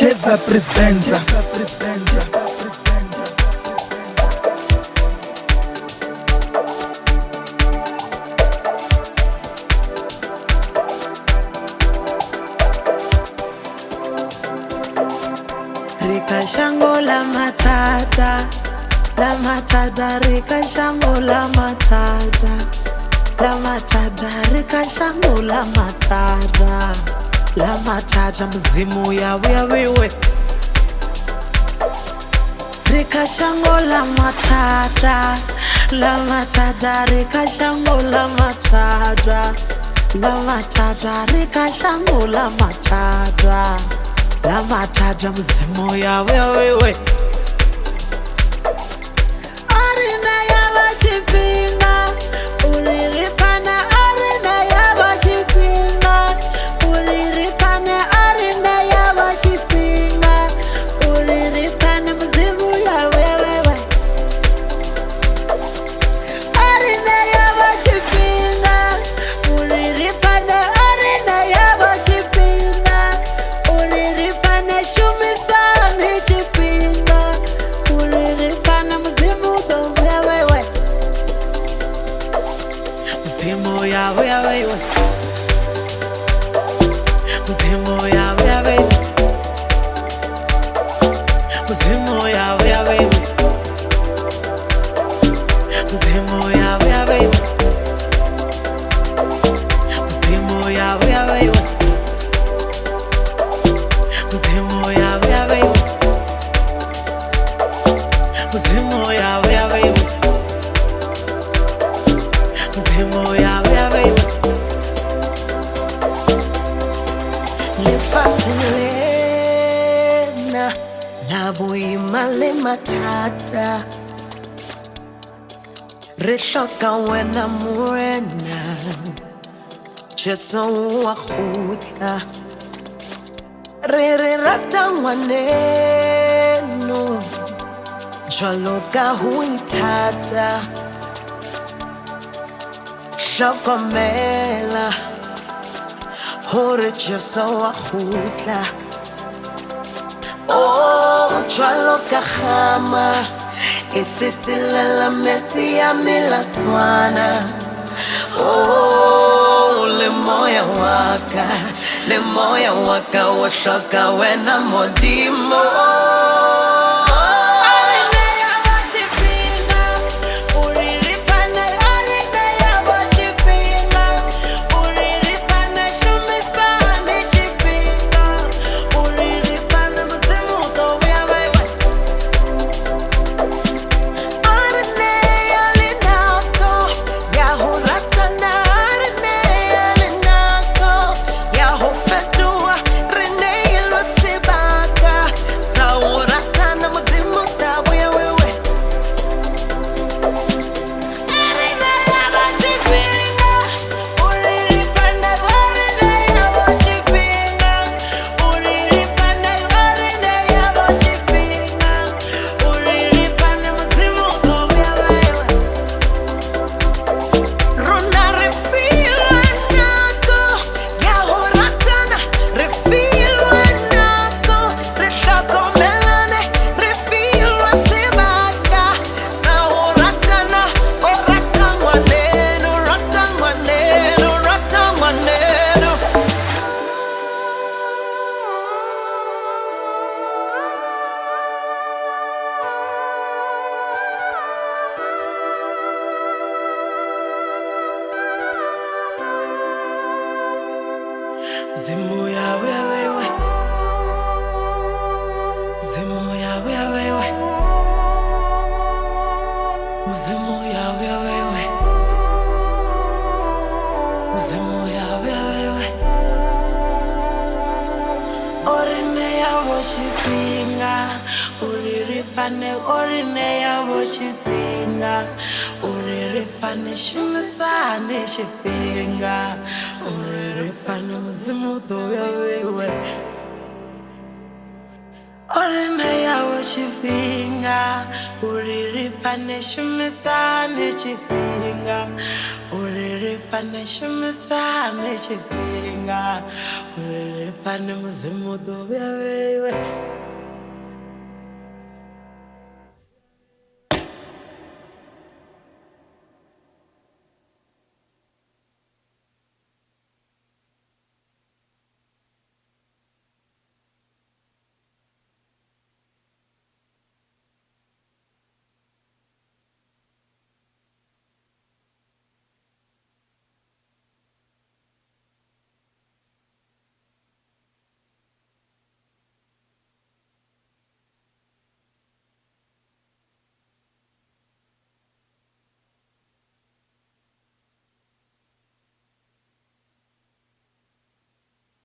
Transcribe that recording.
Cheza Prisbenza. Rika shango la matata, la matata, rika shango la matata, la matata, rika shango la matata, la matata, mzimu ya wewe. Rika shango la matata, rika shango la matata, la matata, rika shango la matata. La matata mzimu ya wewe. Arina ya wachipinga, uriripana. Arina ya wachipinga, uriripana. Arina ya wachipinga, uriripana mzimu ya wewe. Arina ya wachipinga, uriripana. Arina ya wachipinga, uriripana. Shumisani chipinga, uriripana mzimu ya wewe. Mzimu ya wewe. Mzimu ya wewe. Mzimu ya wewe. Mzimu ya wewe. Mzimu ya wewe. Mzimu ya wewe. Mzimu ya wewe. Mzimu ya wewe. Lefatshe lena la boima le mathata, re hloka wena Morena, Jesu wa kgutla. Re re rata ngwaneno jwalo ka ho ithata. Hlokomela hore Jesu wa kgutla. Oh, jwalo ka kgama e tsetselela metsi ya melatswana. Oh, le moya wa ka, le moya wa ka o hloka wena Modimo. Arina ya wachipinga, uriripana. Arina ya wachipinga, uriripana. Shumisani chipinga, uriripana. Mzimu ya wewe. Arine ya linako ya ho ratana, arine ya linako ya ho fetoha, re neilwe sebaka sa ho ratana, Modimo tabo ya wewe. Arina ya wachipinga, uriripana. Arina ya wachipinga, uriripana. Arina ya wachipinga, uriripana. Mzimu ya wewe. Rona re filwe nako ya ho ratana, re filwe nako, re hlokomelane, re filwe sebaka sa ho ratana. O rata ngwaneno, rata ngwaneno, rata ngwaneno. Mzimu ya wewe. Mzimu ya wewe. Mzimu ya wewe. Mzimu ya wewe. Orine ya wachipinga, uriripane. Orine ya wachipinga, uriripane. Shumisani chipinga, uriripane. Mzimu ya wewe. Orine ya wachipinga, uriripane. Shumisani chipinga, uriripane. Uri ri fane shumisane tshifhinga, uri ri fane Mudzimu ḓo vhuya vheiwe.